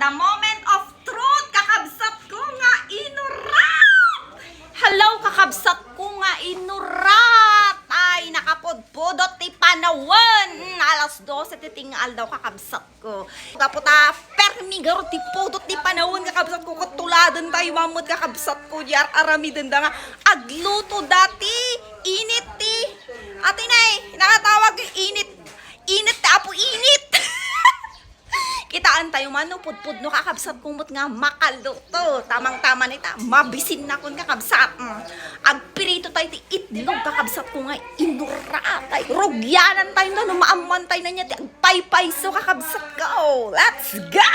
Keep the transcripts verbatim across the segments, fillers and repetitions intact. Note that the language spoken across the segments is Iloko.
The moment of truth, kakabsat ko nga inurat! Hello, kakabsat ko nga inurat! Ay, nakapudpudot ti panawen! Mm, alas dose ti tingal daw, kakabsat ko. Gapu ta permi garud ti pudot ti panawen, kakabsat ko, ket tuladentayo met, kakabsat ko, di ar-aramidenda nga agluto dati init ti, ati nay, nakatawag init, init ti apo init. Kitaentayo man no pudpudno, kakabsat ko met nga makaluto. Tamang-tama ni ta, mabisinnakon, kakabsat. Mm. Agpirito tayo ti itlog, kakabsat ko nga inurat. Ay, rugyanan tayo no maammoan tayo na niya ti agpaypayso, kakabsat ko. Let's go!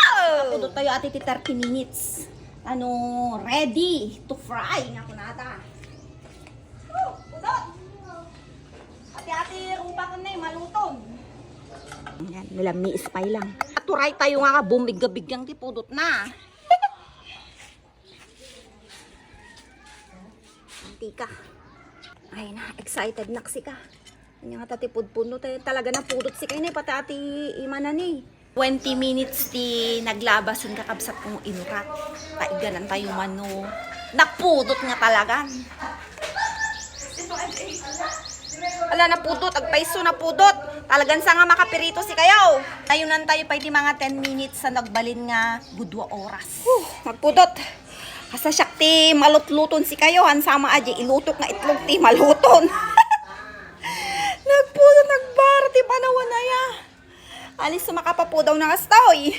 Pudot tayo ati ti thirty minutes. Ano, ready to fry nga kunata. Oh, pudot! Ati-ati, rupa ko na eh, maluton. Yan, nilamiis pay lang. Aturay tayo nga bumigabiggang ti pudot na. Antika. Ay na, excited nak sika. Anya nga ta ti pudpudno tayo. Talaga na pudot sika ini, pati ati imana ni. Twenty minutes ti naglabasen, kakabsat kong inurat. Paiganan tayo mano. Napudot nga talagan. Ala, napudot. Agpayso, napudot. Talagan sa nga makapirito si kayo. Tayunan tayo pa iti mga ten minutes sa nagbalin nga gudua oras. Huh, nagpudot. Asa siak ti malutluton si kayo. Hansama a di ilutok nga itlog ti maluton. Nagpudot, nagbara ti panawan aya. Alis, makapapudaw na kastoy.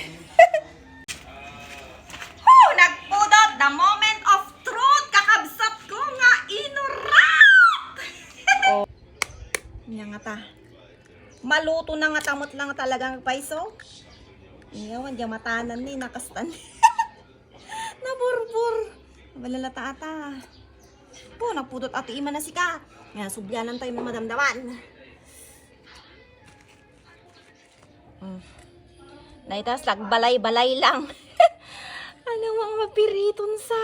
Oh, nagpudot, the moment of truth, kakabsat ko nga inurat! Oh. Nya nga ta. Maluto na nga ta met lang talagang payso. Ngayon, di matanan ni, nakastan. Naburbur. Mabalala ta ata. Po, nagpudot ati imana sika. Nga, sublianan tayo ng madamdaman. Mm. Naitas, nagbalay-balay lang. Ano mang mapiriton sa?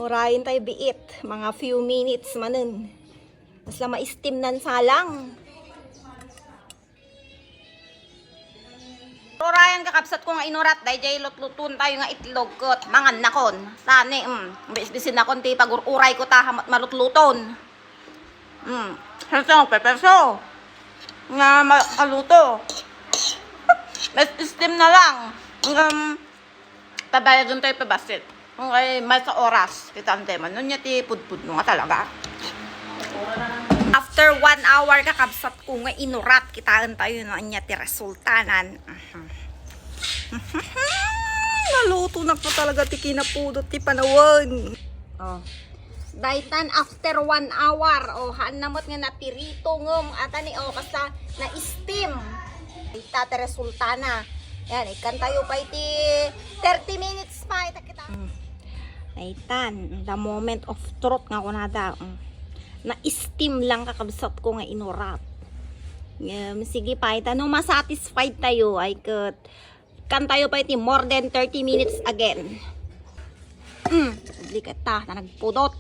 Urayen tayo biit. Mga few minutes manen. Basta ma-steam nan salang. Urayen, kakabsat ko nga inurat, dayjay lutluton tayo nga itlog ket mangannakon. Tani, mm, bisbisin nakon ti pagur-uray ko ta, malutluton. Mm. Perso, perso. Nga ma-, maluto. Mas steam na lang. Ngem, tabayagan tayo pabasit. Okay, may sa oras. Kita ang tema. Nun niya ti pudpudno nga talaga. After one hour, kakabsat ko nga inurat. Kitaan tayo no anya ti resultanan. Mhm. Naluto na po talaga ti kinapudot ti panawan. Oh. Daytan after one hour, o, haan na met nga napirito ngem, ata ni, o, kasta na-steam. Ita ti resultana. Yan, ikkan tayo pa iti thirty minutes pa, ita kita. Mm. Daytan, the moment of truth nga kunada. Mm. Na-steam lang, kakabsat ko nga inurat. Ngem, sige pa, ita, no masatisfied tayo, ay ket Ikkan tayo pa iti more than thirty minutes again. Mm, publika ta, ta nagpudot.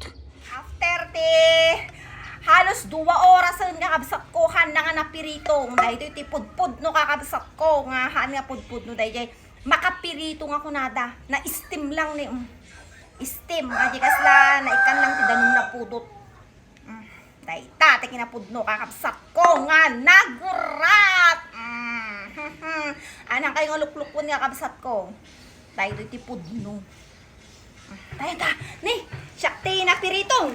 After ti halos dua orasen nga kabsat ko, haan na nga napirito. Daytoy ti pudpudno, kakabsat ko, nga haan nga pudpudno dayjay. Makapirito nga kunada, na-steam lang ni, mm. Steam, nga di kasla, naikkan lang ti danum na pudot. Mm, dayta ti kinapudno, kakabsat ko, nga nagurat. Mm, anang kayo nga luklukon nga kabsat ko. Daytoy ti pudno. Mm, dayta, ni, siak ti napiritong.